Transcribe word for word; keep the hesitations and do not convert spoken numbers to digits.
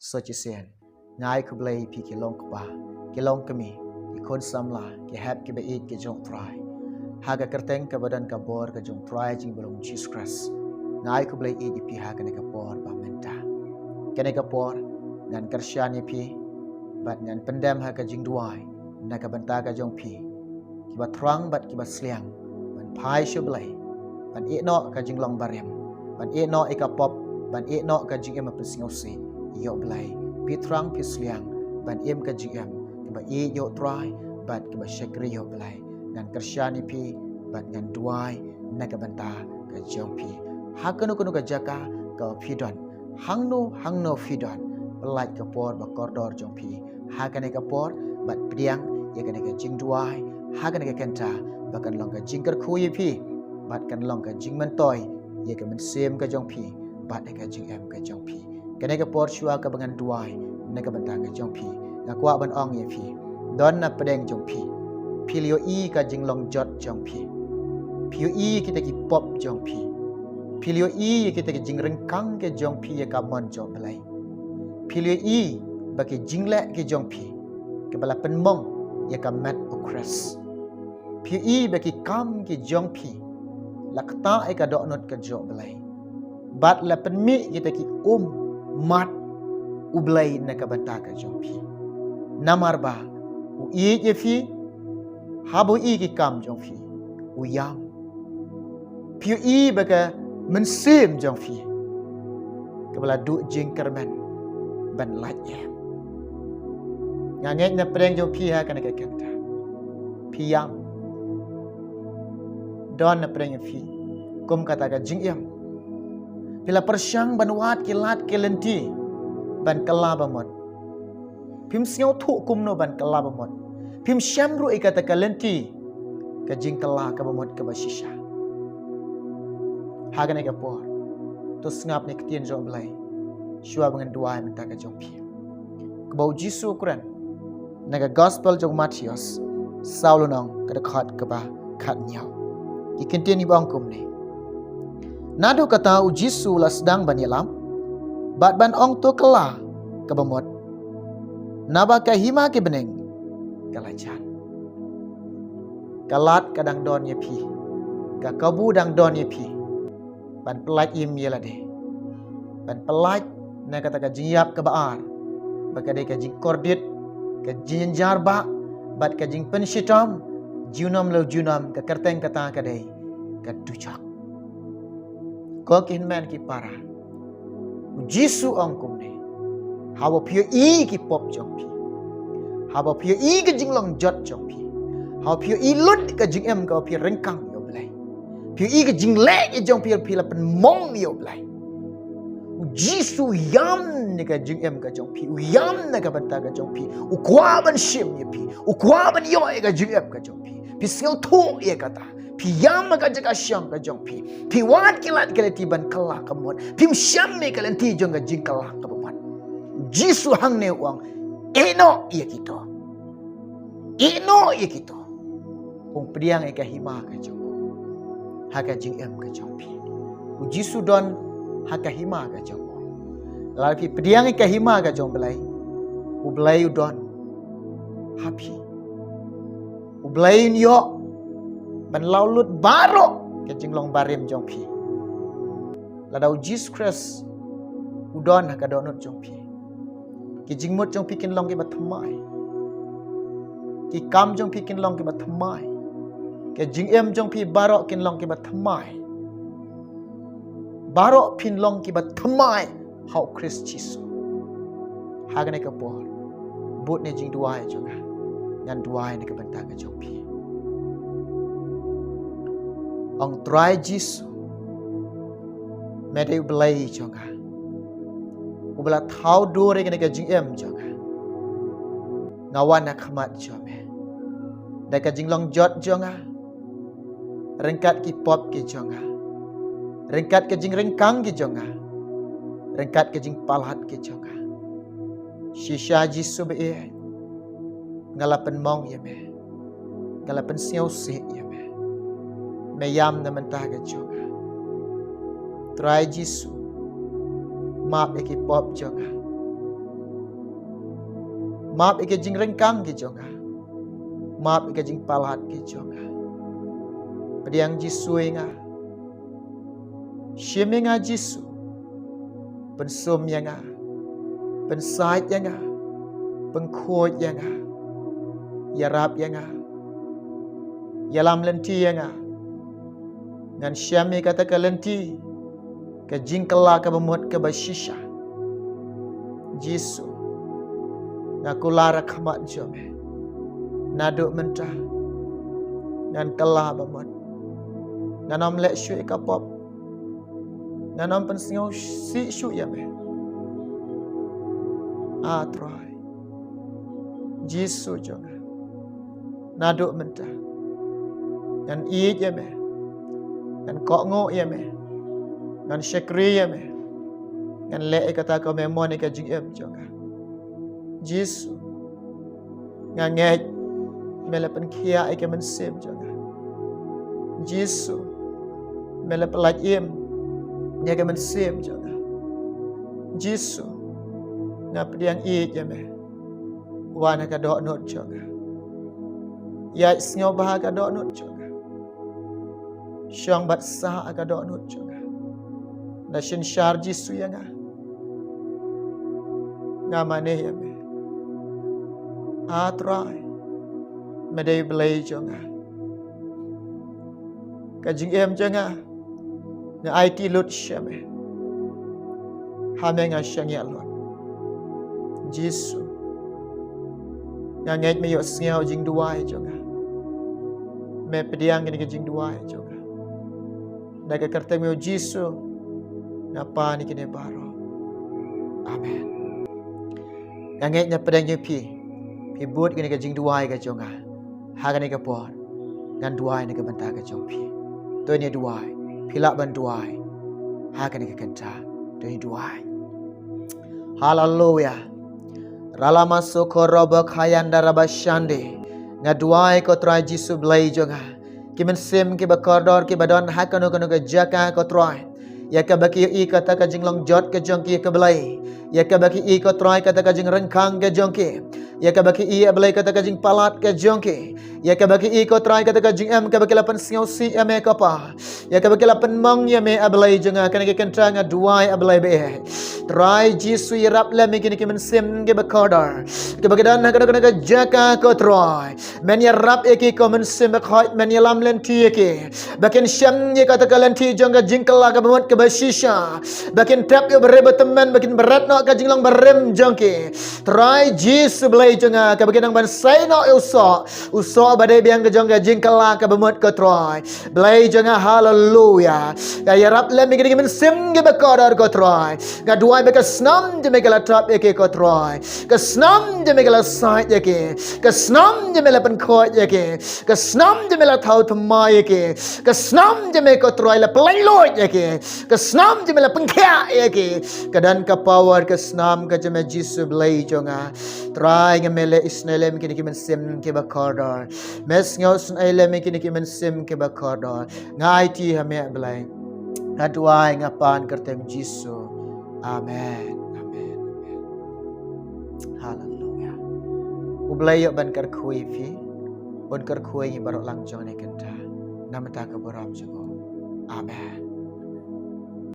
Sa shisien, nga ai khublei ïa phi ki long kpa, ki long kmie, ki khun samla, ki hep ki ba ïeit ki jong U Trai. Ha ka kyrteng kaba don ka bor ka jong U Trai jong U Blei Jisu Khrist, nga ai khublei ïeit ïa phi ha kane ka por ba mynta. Kane ka por ngan kyrshan ïa phi bad ngan pyndem ha ka jingduwai na ka bynta ka jong phi, ki ba thrang bad ki ba sliang, ban phai sha U Blei, ban ïehnoh ka jinglong barim, ban ïehnoh ïa ka pop, ban ïehnoh ka jingim ba pynsngewsih ïa U Blei. Phi thrang phi sliang ban im ka jingim ki ba ïeit ïa U Trai bad ki ba shakri ïa U Blei. Ngan kyrshan ïa phi bad ngan duwai na ka bynta ka jong phi. Ha kano kano ka jaka ka phi don, hangno hangno phi don, pyllait ka por ba kordor jong phi ha kane ka por bad pdiang ïa kane ka jingduwai ha kane ka kynta, ba kan long ka jingkyrkhu ïa phi bad kan long ka jingmyntoi ïa ka mynsiem ka jong phi bad ïa ka jingim ka jong phi. Kane ka por shuwa kaba ngan duwai na ka bynta ka jong phi, nga kwah ban ong ïa phi, don na pdeng jong phi, phi la ïohi ka jinglong jot jong phi, phi ïohi kita ki pop jong phi, phi la ïohi ïa kita ki jingryngkang ka jong phi ïa ka mon jong U Blei. Phi la ïohi ba ki jingleh ki jong phi kiba la pynmong ïa ka met U Khrist. Phi ïohi ba ki kam ki jong phi la ktah ïa ka dohnud ka jong U Blei bad la pynmih kita ki ummat U Blei na ka bynta ka jong phi. Namar ba u ïeit ïa phi, haba u ïohi ki kam jong phi, u ïam. Phi ïohi ba ka mynsiem jong phi kaba la duh jingkyrmen ban lait ïa. Nga ngeit na pdeng jong phi ha kane ka kynta, phi ïam. Don na pdeng jong phi kum kata ka jingim, phi la pyrshang ban wad ki lad ki lynti ban kylla ba mut. Phim sngewthuh kumno ban kylla ba mut. Phim shem ruh ïa kata ka lynti ka jingkylla kaba mut kaba shisha. Ha kane ka por, to sngap na ka ktien jong U Blei shuwa ba ngan duwai mynta ka jong phi. Kaba U Jisu u kren na ka Gospel jong u Mathaios saw lynnong, ka dkhot kaba khathynñiew. Ki kyntien kiba ong kumne: Naduh kata U Jisu u la sdang ban ïalam bad ban ong, to kylla kaba mut, naba ka hima ki bneng ka la jan. Ka lad ka dang don ïa phi, ka kabu dang don ïa phi ban pyllait im ïa lade, ban pyllait na kata ka jingïap kaba ar, ba ka dei ka jingkordit, ka jingjynjar ba, bad ka jingpynshitom junom la junom, ka kyrteng kata ka dei ka dujok. Ko ki hynmen ki para, U Jisu u ong kumne: Haba phi ïohi ki pop jong phi, haba phi ïohi ka jinglong jot jong phi, haba phi ïohi lut ka jingim kaba phi ryngkang ïa U Blei, phi ïohi ka jingleh ka jong phi, phi la pynmong ïa U Blei. U Jisu u ïam na ka jingim ka jong phi, u ïam na ka bynta ka jong phi, u kwah ban shim ïa phi, u kwah ban ïoh ïa ka jingim ka jong phi. Phi sngewthuh ïa kata. Phi ïam ha ka jaka shong ka jong phi. Phi wad ki lad ki lynti ban kylla kaba mut. Phim shem ïa ka lynti jong ka jingkylla kaba mut. U Jisu hangne u ong, ïehnoh ïa kito. Ïehnoh ïa kito. Pynpdiang ïa ka hima ka jong u ha ka jingim ka jong phi. U Jisu u don ha ka hima ka jong u. Lada phi pdiang ïa ka hima ka jong U Blei, U Blei u don ha phi. U Blei un ïoh ban law lut baroh ka jinglong barim jong phi. Lada U Jisu Khrist u don ha ka dohnud jong phi, ki jingmut jong phi kin long kiba thymmai. Ki kam jong phi kin long kiba thymmai. Ka jingim jong phi baroh kin long kiba thymmai. Baroh phin long kiba thymmai ha U Khrist Jisu. Ha kane ka por, bud na jingduwai jong nga, ngan duwai na ka bynta ka jong phi. Ong, Trai Jisu, me dei U Blei jong nga, uba la thaw dur ïa kane ka jingim jong nga. Nga wan ha khmat jong me da ka jinglong jot jong nga, ryngkat ki pop ki jong nga, ryngkat ka jingryngkang ki jong nga, ryngkat ka jingpalat ki jong nga. Shisha Jisu ba ïeit, nga la pynmong ïa me, nga la pynsngewsih ïa me. Me ïam na bynta ka jong nga. Trai Jisu, map ïa ki pop jong nga. Map ïa ka jingryngkang ki jong nga. Map ïa ka jingpalat ki jong nga. Pdiang Jisu ïa nga. Shim ïa nga Jisu. Pynsum ïa nga. Pynsait ïa nga. Pynkhuid ïa nga. Ïarap ïa nga. Ïalam lynti ïa nga. Ngan shem ïa kata ka lynti ka jingkylla kaba mut kaba shisha. Jisu, nga kular ha khmat jong me. Naduh mynta ngan kylla ba mut. Ngan ym leh shuh ïa ka pop. Ngan ym pynsngewsih shuh ïa me. A Trai Jisu jong nga, naduh mynta ngan ïeit ïa me. Ngan kohnguh ïa me. Ngan shakri ïa me. Ngan leh ïa kata kaba me mon ïa ka jingim jong nga. Jisu, nga ngeit me la pynkhiah ïa ka mynsiem jong nga. Jisu, me la pyllait im ïa ka mynsiem jong nga. Jisu, nga pdiang ïeit ïa me. Wan ha ka dohnud jong nga. Ïaid sngewbha ha ka dohnud jong nga. Shong bad sah ha ka dohnud jong nga. Na synshar Jisu ïa nga. Nga mane ïa me. A Trai, me dei Blei jong nga. Ka jingim jong nga, nga aiti lut sha me. Ha me nga shaniah lut. Jisu, nga ngeit me ïohsngew jingduwai jong nga. Me pdiang kine ki jingduwai jong nga. Da ka kyrteng me Jisu nga pan ïa kine baroh. Amen. Nga ngeit na pdeng jong phi, phi bud kane ka jingduwai ka jong nga. Ha kane ka por ngan duwai na ka bynta ka jong phi. To ngin duwai. Phi lah ban duwai ha kane ka kynta. To ngin duwai. Haleluya. Ralama soko roba kayanda raba shande. Nga duwai ko Trai Jisu Blei jong nga. Ki mynsiem kiba kordor kiba don ha kano kano ka jaka ko Trai. Ïa kaba ki ïohi kata ka jinglong jot ka jong ki ïa ka Blei. Ïa kaba ki ïohi ko Trai kata ka jingryngkang ka jong ki. Ïa kaba ki ïohi A Blei kata ka jingpalat ka jong ki. Ïa kaba ki ïohi ko Trai kata ka jingim kaba ki la pynsngewsih ïa me ko Pa. Ïa kaba ki la pynmong ïa me A Blei jong nga, kane ka kynta nga duwai A Blei ba eh. Trai Jisu ïarap lem ïa kine ki mynsiem kiba kordor. Kiba ki don ha kano kano ka jaka ko Trai. Men ïarap ïa ki ko Mynsiem Bakhuid, men ïalam lynti ïa ki. Ba kin shem ïa kata ka lynti jong ka jingkylla kaba mut kaba shisha. Ba kin tep ïa u briew ba tymmen, ba kin bret noh ka jinglong barim jong ki. Trai Jisu Blei jong nga, kaba kin nang ban sei noh ïa u soh. U soh ba dei biang ka jong ka jingkylla kaba mut ko Trai. Blei jong nga, haleluya. Nga ïarap lem ïa kine ki mynsiem kiba kordor ko Trai. Nga duwai ba ka snam jong me ka la tap ïa ki ko Trai. Ka snam jong me ka la sait ïa ki. Ka snam jong me la pynkhuid ïa ki. Ka snam jong me la thaw thymmai ïa ki. Ka snam jong me ko Trai la pynlait luid ïa ki. Ka snam jong me la pynkhiah ïa ki. Ka don ka power ka snam ka jong me Jisu Blei jong nga. Trai nga, me leh isynei lem ïa kine ki mynsiem kiba kordor. Me sngewsynei lem ïa kine ki mynsiem kiba kordor. Nga aiti ha me A Blei. Nga duwai nga pan ha ka kyrteng Jisu. Amen. Amen. Amen. Haleluya. U Blei u ban kyrkhu ïa phi. Un kyrkhu ïa ngi baroh lang jong kane ka kynta. Na ka bynta ka burom jong u. Amen.